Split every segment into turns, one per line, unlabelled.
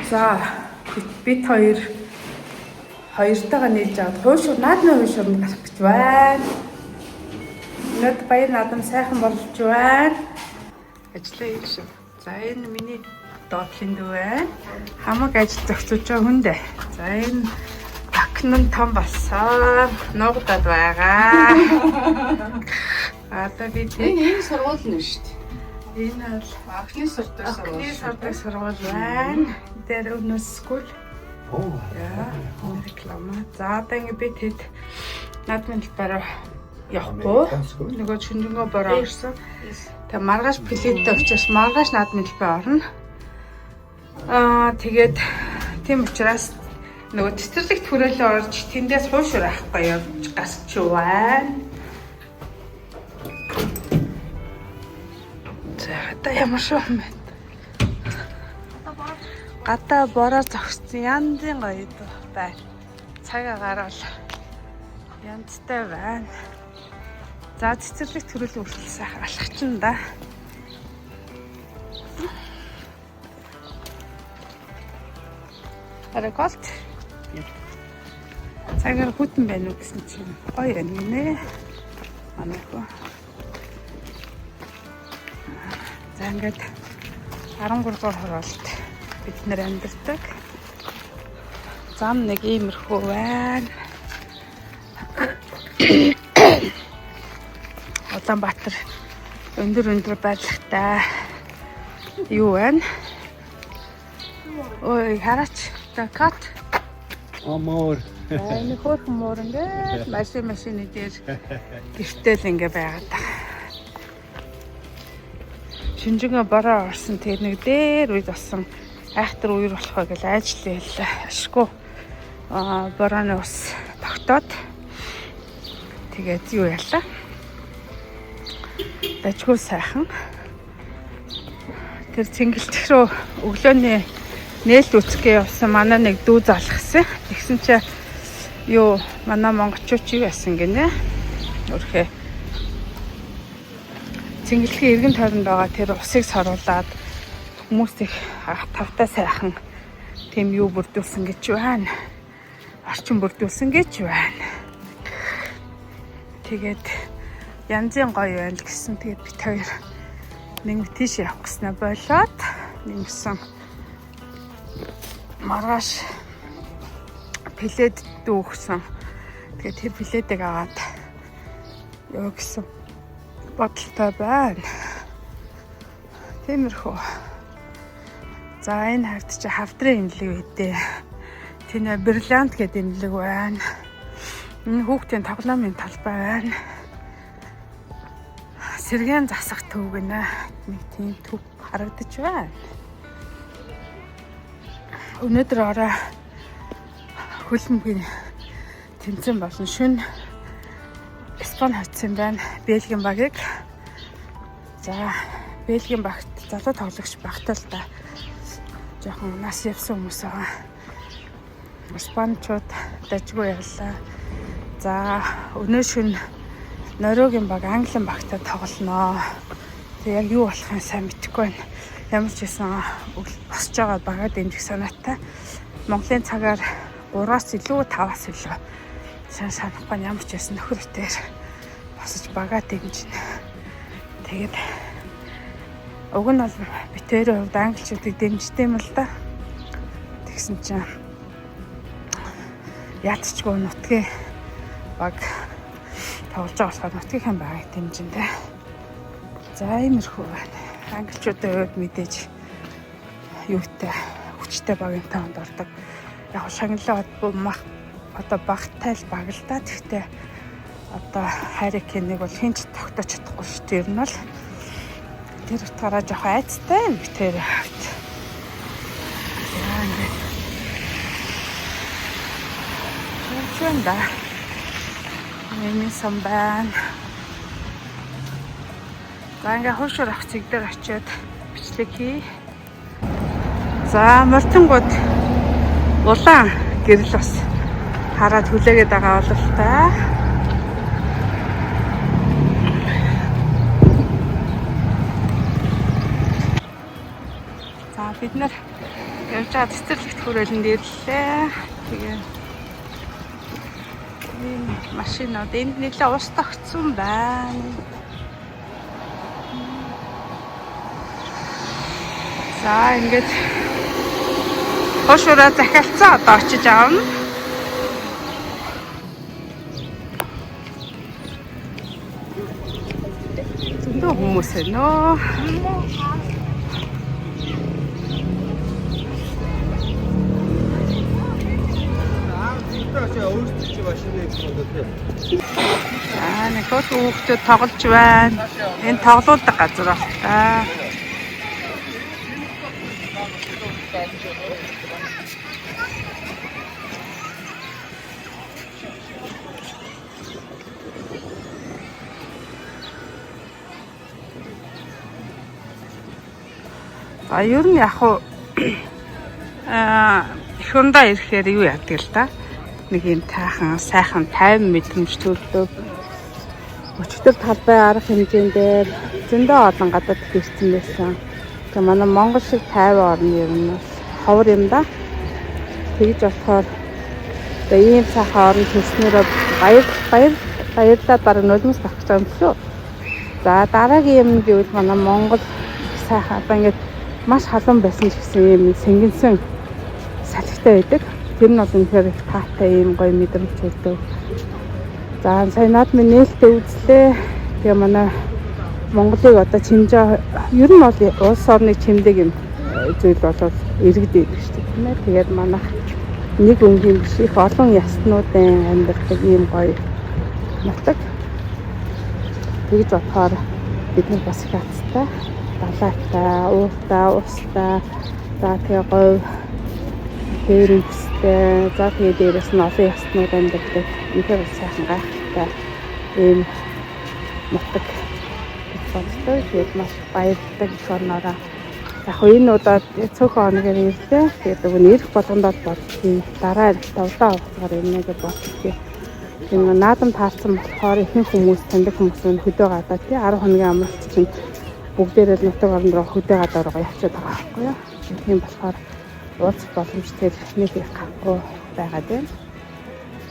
За бид хоёр хоёртойгоо нийлж аваад хуушуур наадмын хуушуур нь гарах гэж байна. Өнөөдөр баяр наадам сайхан болж байна. Ажлаа хийж шүү. За энэ миний доотлын дүү байна. Хамаг ажил зохицуулж байгаа хүндээ. За энэ охин нь том болсон. Нуугдаад байгаа. Одоо би тэг
Энэ энэ сургууль нь шүү дээ.
энэ бол
Охины сурдаг сургууль.
охины сурдаг сургууль байна. Дээр өнөөс school.
Oh.
Яа, реклама. За одоо ингэ би тэд наадмын талбараа явахгүй. Нөгөө шүнжэнгөө бороо орсон. Тэгээ маргааш плиттэй учраас маргааш наадмын талбай орно. Аа тэгээд тийм учраас нөгөө цэцэрлэгт хүрээлэн орж тэндээс хуушуур авахгүй явж гасч байна. За одоо ямар шүү юм бэ? Гадаа бороо зогссон янзын гоё байна. Цаг агаар бол янзтай байна. За цэцэрлэг төрөл хүртэл сайхан алхах чинь да. Арай голт. Цагаар хүтэн байна уу гэсэн чинь гоё байна гинэ. Манай хөө. За ингээд 13 дугаар хороолт бид нэр амьдардаг. Зам нэг иймэрхүү байна. Улаанбаатар өндөр өндөр барилгатай юу байна? Ой, хараач. The cat.
Amor.
Энэ хөөрхөн муур ингээд машины дээр гэртэл ингээ байгаад байгаа. Шинжингээ бороо орсон тэр нэг дээр үед болсон айхтар үер болох вэ гэж айжлээ. Ашгүй аа борооны ус тогтоод тэгээд юу ялаа. Дажгүй сайхан. Тэр цэнгэлтэх рүү өглөөний нээлт үцгээ явсан манай нэг дүү залгасан. Тэгсэн чинь юу манай монголчууд юу яасан гинэ? Өрхөө цэнгэлхийн эргэн тойронд байгаа тэр усыг саруулад хүмүүс их тавтай сайхан тийм юу бүрдүүлсэн гэж байна. Орчин бүрдүүлсэн гэж байна. Тэгээд янзын гоё байна л гэсэн. Тэгээд бит хоёр нэг тийш явах гэснээ болоод нэмсэн маргааш плед дүүгсэн. Тэгээд тэр пледийг аваад яваа гэсэн бодолтой байна. Тиймэрхүү. За энэ хавьд чи хавдрын имлэг байдээ. Тэнэ бриллиант гэдэг имлэг байна. Энэ хүүхдийн тоглоомын талбай байна. Сэргээн засах төв гинэ. Нэг тийм төв харагдаж байна. Өнөөдөр орой хөлбөмбөгийн тэмцээн болно. Шөнө Испани хоцсон байна. Бельгийн багийг. За, Бельгийн багт залуу тоглогч багтаа л да. Жохон нас явсан хүмүүс байгаа. Испанчууд дажгүй яллаа. За, өнөө шөнө Норвегийн баг Английн багтай тоглоно. Тэг яг юу болохыг сайн мэдэхгүй байна. Ямар ч байсан босч байгаа багаа дэмжих санаатай. Монголын цагаар 3-аас илүү 5-аас илүү сайн санахгүй байна. Ямар ч байсан нөхөр битээр босож багаа дэмжинэ. Тэгээд уг нь бол битээрийн хувьд англичуудыг дэмждэг юм л да. Тэгсэн чинь яалтчгүй нутгийн баг тоглож байгаа болохоор нутгийнхаа багыг дэмжин дээ. За иймэрхүү байна. Англичуудын хувьд мэдээж юутай хүчтэй багийн тоонд ордог. Яг шагналаа мах одоо багтай л баг л да. Гэхдээ одоо Харри Кейнийг бол хэн ч тогтоож чадахгүй шүү дээ. Ер нь бол тэр утгаараа жоохон айцтай юм би тэр хувьд. За ингээд явж байна да. Миний сан байна. За ингээ хуушуур авах цэг дээр очиод бичлэг хий. За мортонгууд улаан гэрэл бас хараад хүлээгээд байгаа бололтой. За бид нар Явж байгаа цэцэрлэгт хүрээлэнд ирлээ. Тэгээ ийм машинууд энд нэлээ ус тогтсон байна. За, ингээд хошуураа захиалцсан, одоо очиж авна. Зөндөө хүмүүс байна нөө. За, нэг хөл хүүхдүүд тоглож байна. Энэ тоглуулдаг газар баг та. За, ер нь яг уу эх орондоо ирэхээр юу яадаг л да. Нэг юм тайхан, сайхан тайван мэдрэмж төрдөг. Өчигдөр талбай арга хэмжээнд дээр зөндөө олон гадаад ирсэн байсан. Тэгээ манай Монгол шиг тайван орн ер нь бол ховор юм да. Тэгж болохоор одоо ийм сайхан орн төрснөөрөө баяр баяр баярлаад бараг нулимс гарах гэж байгаа юм шүү. За, дараагийн юм гэвэл манай Монгол их сайхан, одоо ингээд маш халуун байсан ч гэсэн ийм сэнгэнсэн салхитай байдаг. Тэр нь бол үнэхээр их таатай, ийм гоё мэдрэмж өгдөг. За, сая наад минь нээлттэй үзлээ. Тэгээ манай Монголыг одоо чимжээ, ер нь бол улс орныг чимдэг юм зүйл бол иргэд байдаг шүү дээ, тийм ээ. Тэгээд манайх нэг өнгийн биш, их олон ястнуудын амьдардаг ийм гоё нутаг. Тэгж бодохоор бид нар бас их азтай. Далайтай, ууртай, устай, за тэгээ говь дээрэнцтэй, за тэгээ дээрэс нь олон ястнууд амьдардаг. Үнэхээр бас сайхан гайхалтай ийм нутаг гэж боддог. Тэгээд маш баярлалтай эх орноороо. Яг хөө энэ удаад цөөхөн хоногоор ирлээ. Тэгээд өгөн ирэх болгонд бол боддгийн. Дараа ирэхдээ удаан хугацаагаар ирнэ гэж боддгийн. Тийм наадам таарсан болохоор ихэнх хүмүүс, таньдаг хүмүүс нь хөдөө гадаа, тий, 10 хоногийн амралт чинь бүгдээрээ л нутаг орон руу, хөдөө гадаа руу явчихад байгаа байхгүй юу. Тийм болохоор уулзах боломж тэр нэг их гарахгүй байгаад байна.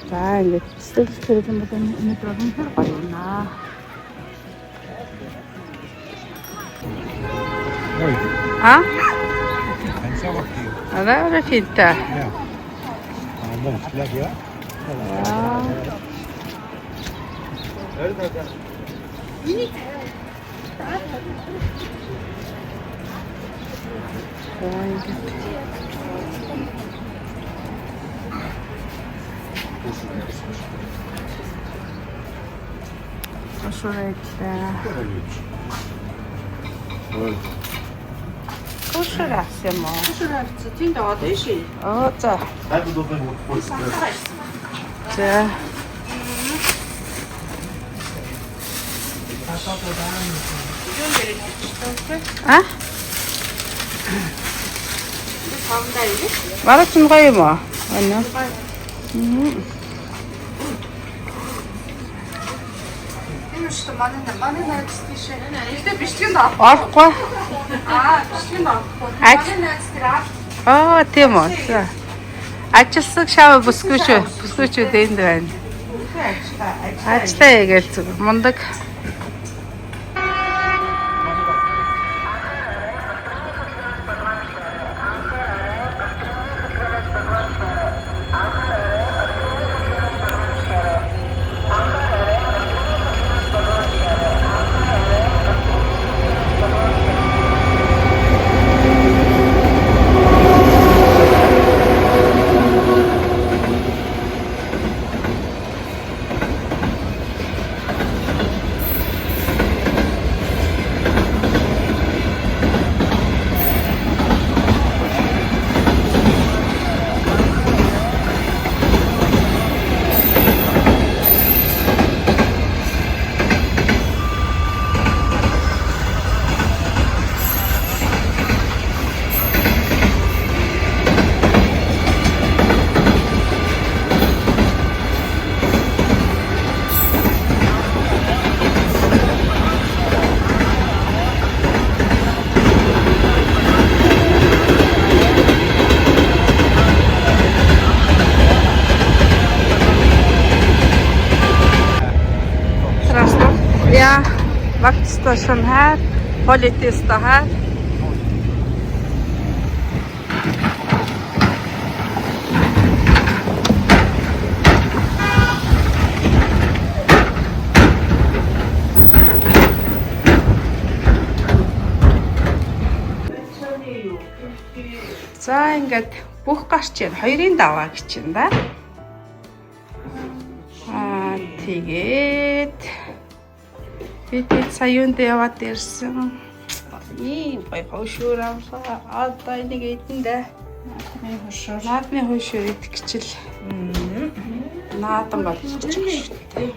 За, ингээд цэцэрлэг хүрээлэн бол өнөөдөр бол үнэхээр гоё юм аа.
Mooi.
А?
En zo wacht hier.
Арай финта.
Ja. Ah, mond. Lekker, ja?
Аа. За, ингээд хошуураа идлээ.
Mooi.
Хошуураа авсан юм уу?
Хошуураа авчихсан. Тэнд аваад ийшээ.
Оо, за. За.
Юун дээр тавьчихсан.
А?
Тавандаа ирэх.
Бараг ч гоё юм уу? Байна.
Энэ шүү дээ, манай найз тийшээ. Гэтэ бичлэгэнд орох.
Орохгүй.
Аа, бичлэгэнд орохгүй.
Аж.
Манай найз тэр аа.
Аа, тийм үү. За. Ажилсаг шав бүсгүйч бүсгүйчүүд энд байна. Ажиллаа хийгээл зүг. Мундаг. Vaktstation här. Politister här. За, ингээд бүх гарч байна. Хоёрын даваа гэж байна да. Аа, тэгээд бид сая юунд яваад ирсэн. Ийм гоё хошуур авлаа. Одоо энийг идэндээ.
Наадмын хошуур.
Наадмын хошуур идэх гэчил. Наадан болж байгаа шүү дээ.